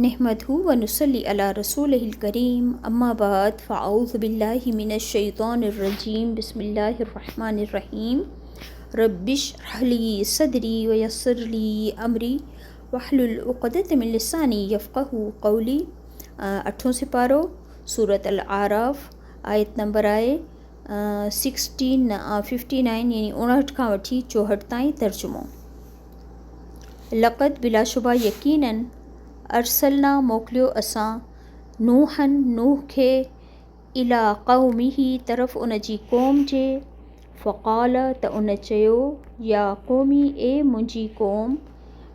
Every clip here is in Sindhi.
نحمده ونصلي علي رسوله الڪريم اما بعد فاعوذ بالله من الشيطان الرجيم بسم الله الرحمن الرحيم رب اشرح لي صدري ويسر لي امري واحلل عقدة من لساني يفقهوا قولي. اٺون سپارو، سورة الاعراف، آيت نمبر آهي سڪسٽي ففٽي نائن يعني 59 کان وٺي 64 تائين. ترجمو، لقد بلاشبه يقيناً، ارسلنا موڪليو اسان، نوحًا نوح کي، اليٰ قومه طرف ان جي قوم جي، فقال ته ان چيو، يا قوم اي منهنجي قوم،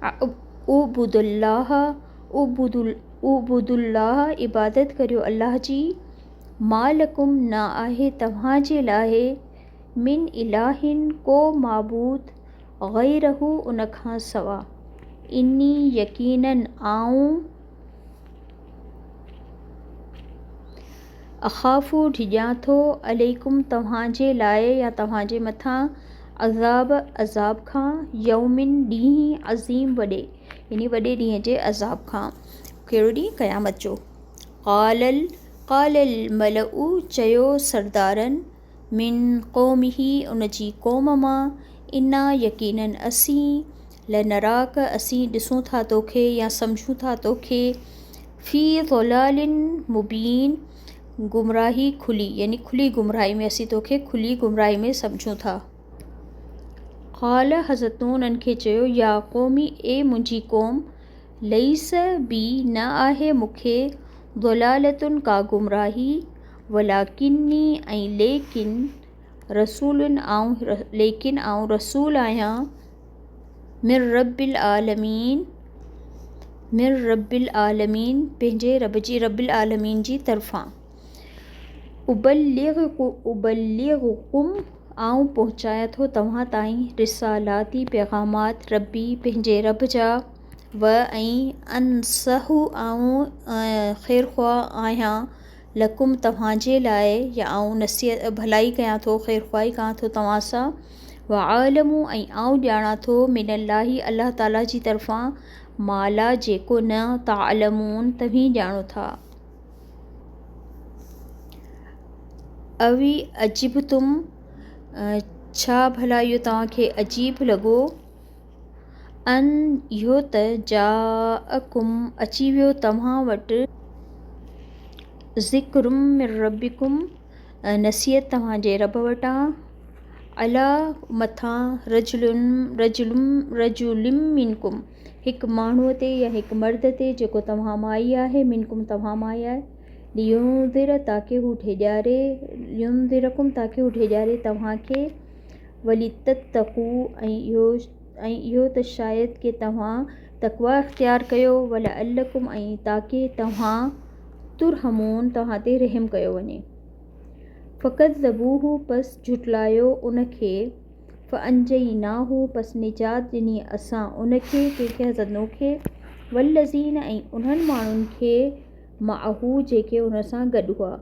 اعبدوا الله اعبدوا الله عبادت ڪريو الله جي، ما لڪم نه آهي توهان جي لاء، من اله ڪو معبود، غيره ان کان سوا، اني يقيناً آئون، اخاف ڊڄان ٿو، عليڪم توهان جي لاء يا توهان جي مٿان، عذاب عذاب کان، يوم ڏينهن، عظيم وڏي يعني وڏي ڏينهن جي عذاب کان. ڪهڙو ڏينهن؟ قيامت جو. قال قال الملأ چيو سردارن، من قومه ان جي قوم مان، انا يقيناً اسين، لنراڪ اسين ڏسون ٿا توکي يا سمجهون ٿا توکي، في ضلال مبين گمراهي کلي يعني کلي گمراهي ۾ اسين توکي کلي گمراهي ۾ سمجهون ٿا. قال حضرت نوح انهن کي چيو، يا قوم اي منهنجي قوم! ليس بي نه آهي مون کي، ضلالة ڪا گمراهي، ولڪني ۽ ليڪن، رسول آئون ليڪن آئون رسول آهيان، من رب العالمين من رب العالمين پنهنجي رب جي رب العالمين جي طرفان. ابلغڪم آئون پهچايان ٿو توهان تائين، رسالاتي پيغامات، ربي پنهنجي رب جا، و ۽ انصح آئون خيرخواهه آهيان، لڪم توهان جي لاء يا آئون نصيحت ڀلائي ڪيان ٿو، خيرخواهي ڪيان ٿو توهان سان، واعلم ۽ آئون ڄاڻان ٿو، من الله الله تعالي جي طرفان، ما لا جيڪو نه، تعلمون توهين ڄاڻو ٿا. اوي عجبتم ڇا ڀلا اهو توهان کي عجيب لڳو؟ ان اهو ته جاءڪم اچي ويو توهان وٽ ذڪر من ربڪم نصيحت توهان جي رب وٽان عليٰ مٿان رجل رجل رجل منڪم هڪ ماڻهوء تي يا هڪ مرد تي جيڪو توهان مان ئي آهي منڪم توهان مان ئي آهي لينذر تاڪه هو ڊيڄاري لينذرڪم تاڪه هو ڊيڄاري توهان کي ولتتقوا ۽ اهو ۽ اهو ته شايد ڪي توهان تقويٰ اختيار ڪيو ولعلڪم ۽ تاڪه توهان ترحمون توهان تي رحم ڪيو وڃي. فڪذبوه پس جهٽلايو ان کي فانجيناه پس نجات ڏني اسان ان کي، ڪنهن کي حضرت نوح کي، والذين ۽ انهن ماڻهن کي معه جيڪي ان سان گڏ هئا،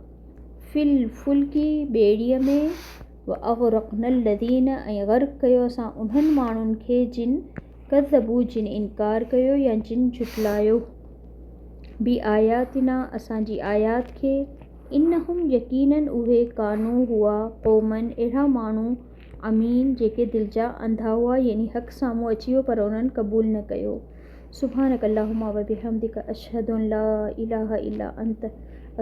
في الفلڪ ٻيڙيء ۾، واغرقنا الذين ۽ غرق ڪيو اسان انهن ماڻهن کي جن ڪذبوا جن انڪار ڪيو يا جن جهٽلايو بآياتنا اسان جي آيات کي انهم يقيناً اهي ڪانوا هئا قوما اهڙا ماڻهو عمين جيڪي دل جا انڌا هئا يعني حق سامهون اچي ويو پر انهن قبول نه ڪيو. سبحانک اللهم وبحمدک اشهد ان لا اله الا انت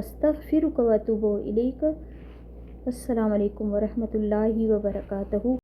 استغفرک واتوب اليک. السلام عليڪم ورحمة الله وبرڪاته.